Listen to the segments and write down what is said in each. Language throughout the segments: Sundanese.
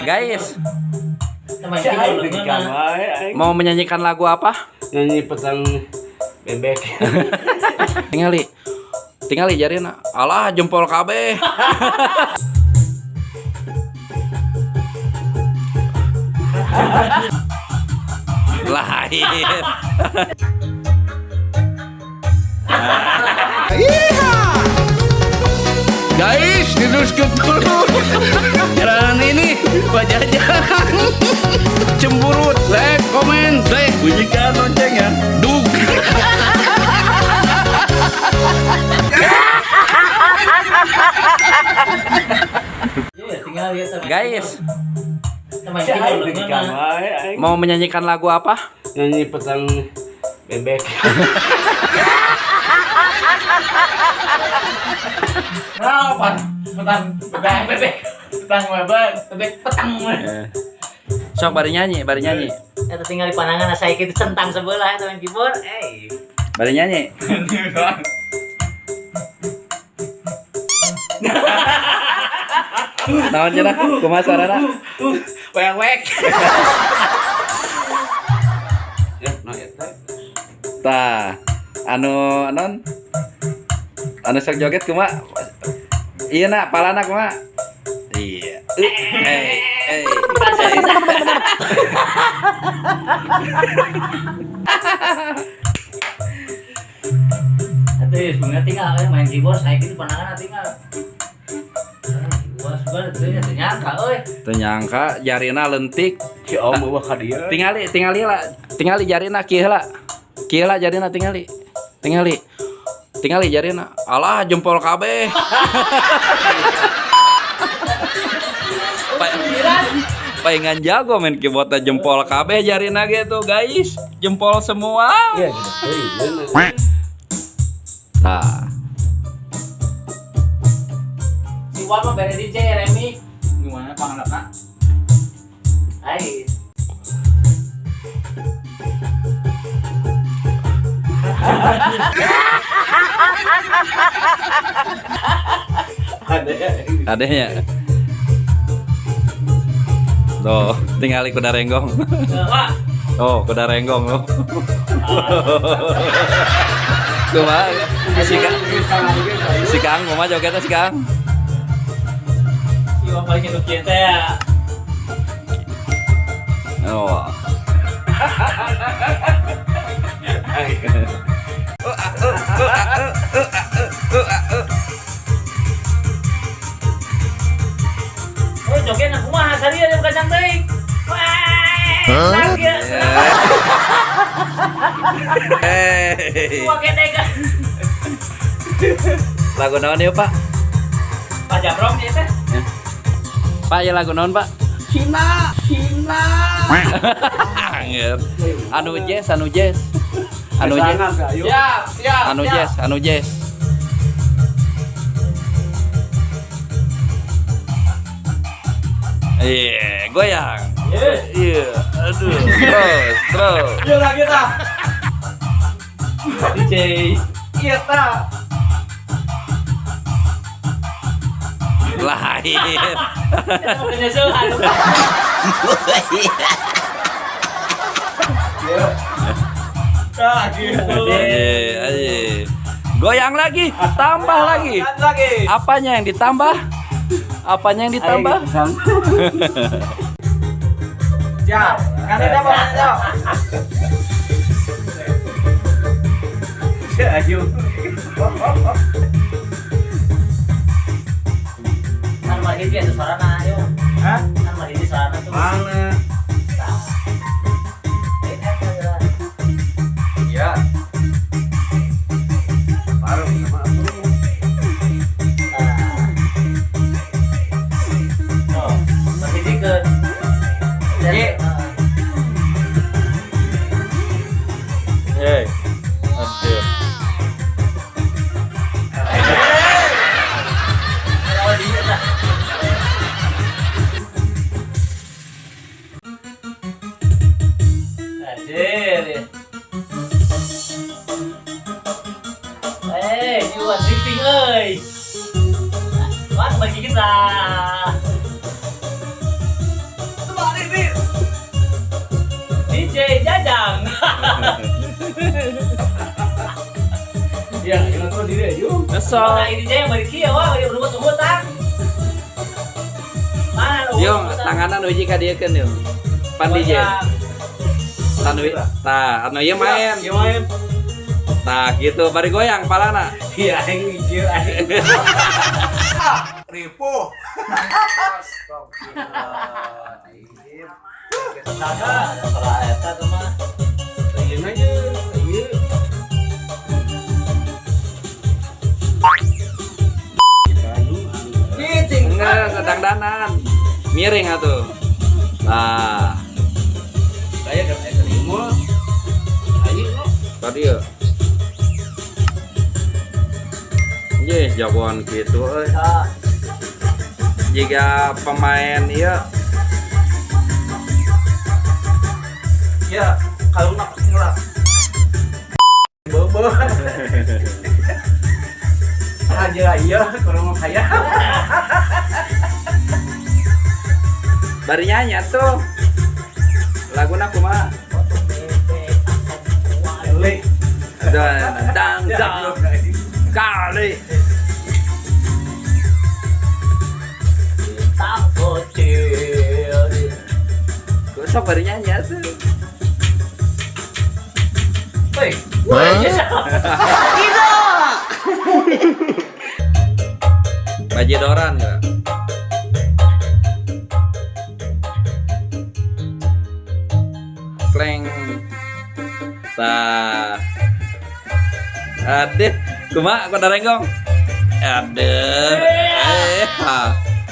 Guys, mau menyanyikan lagu apa? Nyanyi petang bebek. Tingali. Tingali jarina. Alah jempol kabeh. Lain. Guys, diteruskan dulu. Jalanan ini Pak Jajang. Cemburut, like, komen, like, Bunyikan loncengnya. Dug. Guys, mau menyanyikan lagu apa? Nyanyi petang bebek. Nah, petang bebek bebek petang bebek bebek petang. Sok bari nyanyi, bari nyanyi. Eta tinggal di panangan asa kitu centang sebelah eta main keyboard. Eh. Bari nyanyi. Naon cenah? Kumaha suarana? Wek wek. Ya, no eta. Tah, anu non anu sok joget kumaha? Iya nak, palana kumaha? Iya. Eh, eh. Atuh sebenarnya tinggal main keyboard saya kitu panangan tinggal. Wah, sebenarnya teu nyangka euy. Teu nyangka jarina lentik. Si Om bawa ka dieu. Tingali, tingali lah. Tingali jarina kieu lah. Kieu lah jarina tingali. Tingali. Tingali jarina. Alah jempol kabeh. Palingan jago main keyboardnya jempol kabeh jarina gitu guys. Jempol semua. Iya, gitu. Nah, Si Wal mah bere DJ remix. Gimana pangalapna? Ai. Adanya. Tuh, tingali kuda renggong. Wah, Oh, kuda renggong loh. Kumaha? Si Kang, si Kang kumaha jogetna si Kang? si Wal paling nyetuk kieu teh ya. Oh. Oh, joget na kumaha saria jeung kacang teuing. Wah, enak ya. Hey. Wah, gede kan. Lagu naon ieu, Pak? Pak Jabrong ya teh. Pak, ya lagu naon, Pak? Cina, Cina. Anjir. Anu jazz, anu jazz. Anu jazz. Siap, siap. Anu jazz, anu jazz. Iya, goyang. Iya, aduh. Terus, terus. Iya lah kita. DJ. Iya ta. Lain. Penyesuaian. Ah, gitu. Iya, iya. Goyang lagi, tambah lagi. Lagi. Apanya yang ditambah? Apanya yang ditambah? Siap. Kan ada apa ada? Ayo. Kan mah hiji atuh suarana ayo. Hah? Kan mah hiji suarana tuh. Mana? Tah. Eh, eta geura. Iya. Baru sama aku. Tah. Oh, mah hiji keun. Iya. Hei. Aduh. Kalau dia tah. Sok. Nah, ini yang bari kieu wah, bari urut-urutan. Mana nu? Yung, tanganan hiji ka dieu keun yung. Pan DJ. Tanu tah, anu ieu main. Ieu main. Tah gitu, bari goyang palana. Iya, aing ieu aing. Ripuh. Salah eta tuh mah. Ieu na ieu, ieu. Cicing. Enggak, sedang danan. Miring atuh. Tah, Saya kan aya di mall. Ayo. tadi ya. Ye, jagoan gitu euy. Ah, Jika pemain ieu Ya, kalau nak ngelak. Bobo. Aja iya, kalau mau kaya. bari nyanyi tuh. Laguna kumaha? Li. Dan dang dang kali. Bintang kecil. Kok sok bari nyanyi atuh. Hei, Bajidoran enggak? Kleng. Tah. Adeh, kumaha kuda renggong? Adeh. Eh, ha.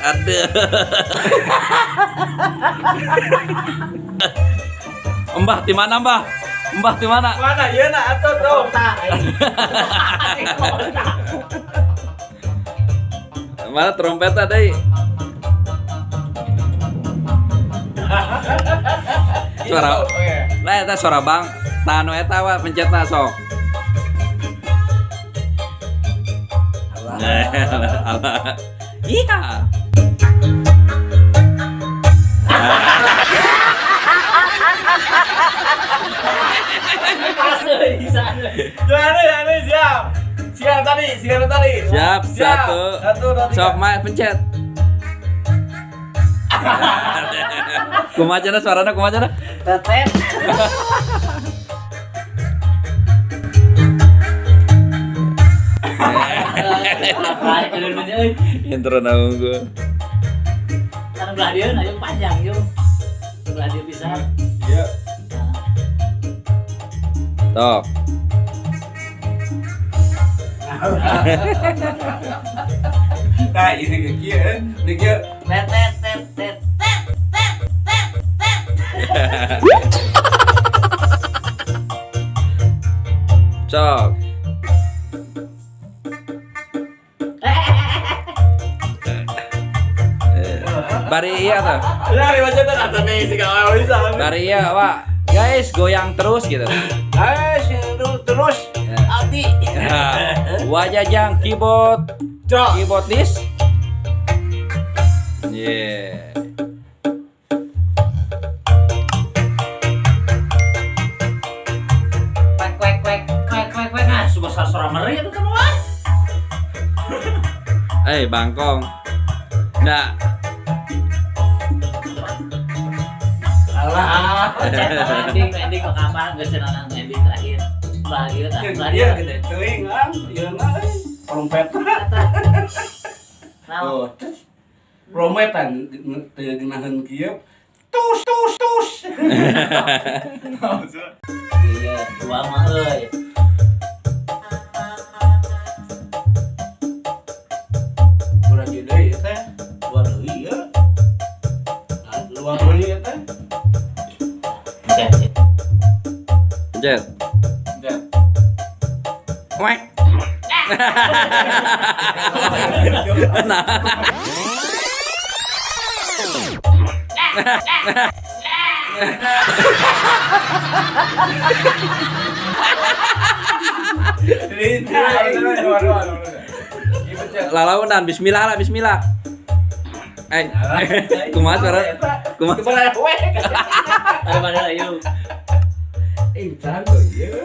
Adeh. Mbah di mana, Mbah? Mbah di mana? Mana ieu na atuh tuh. Kota aing. Kota. Mana trompetnya deui? Suara. Lah eta suara bang. Tah nu eta wa pencetna sok. Alah. Iya. Pas euy di sana. Gimana ya ini siap. Siap tadi, siap tadi. Siap, satu. Satu, dua, tiga. Sok mah pencet. Kumaha cenah suarana kumaha cenah? Tetet. Apa euy. Intro naung gua. Kan belah dieu ayo panjang yuk. Belah dieu bisa. Iya. Nah, Tok. Nah, ini ke kieu, ini kieu. Tet tet tet tet tet tet tet tet. Sok. Eh, bari iya tuh. Ya, dibaca tuh kata nih si kawan bisa. Bari iya, Pak. Guys, goyang terus gitu. Guys, terus. Ya. Abi. Nah, Wajajang keyboard Cok. keyboardis. Yeah. Kwek kwek kwek kwek kwek kwek ah sudah suara meri itu kamu ah. Eh, bangkong. Nah, Alah. Ending ending kok kapan geus cenah ending terakhir. Belah dieu tah, belah Iya, dieu. gede teuing ah, ieu na euy. Trompet. Nah, Oh, terus trompetan teu geunaheun kieu. Tus tus tus. iya, dua mah euy. Kurang deui ieu teh. Dua deui ieu. Nah, dua deui ieu teh. Pencet. pencet. Udah. Wek. Nah. Ini Dua, dua, dua, dua. Ini pencet. Lalaunan bismillah lah bismillah. Eh, kumaha suara? Kumaha? Kumaha we? Ada mana ayo. Incan tuh ieu.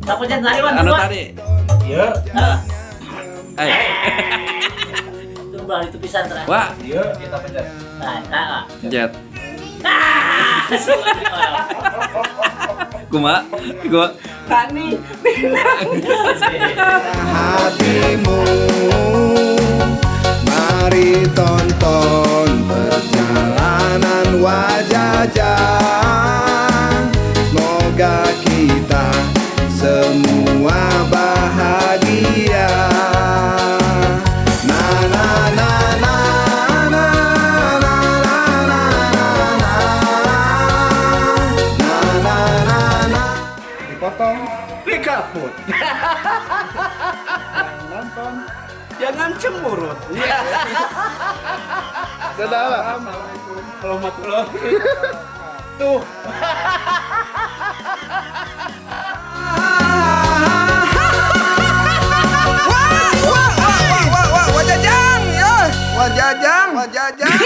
Tak pencet tadi, Wan. Anu Wan. tadi. Ieu, Heeh. Eh, Itu belah itu pisan terakhir. wah, ieu kita pencet. Nah, eta, Wak. pencet. Ah, Kumaha? Kumaha? Tani. Hatimu. Mari tonton perjalanan Wa Jajang. Semoga kita semua bahagia. Na na na na na na na na na na na na na. Dipotong, dikaput. Yang nonton Jangan cemurut. Dadah lah. Warahmatullahi. Tuh. Wah, wah, wah, wah, wah, wah, wajajang, ya, wajajang, wajajang.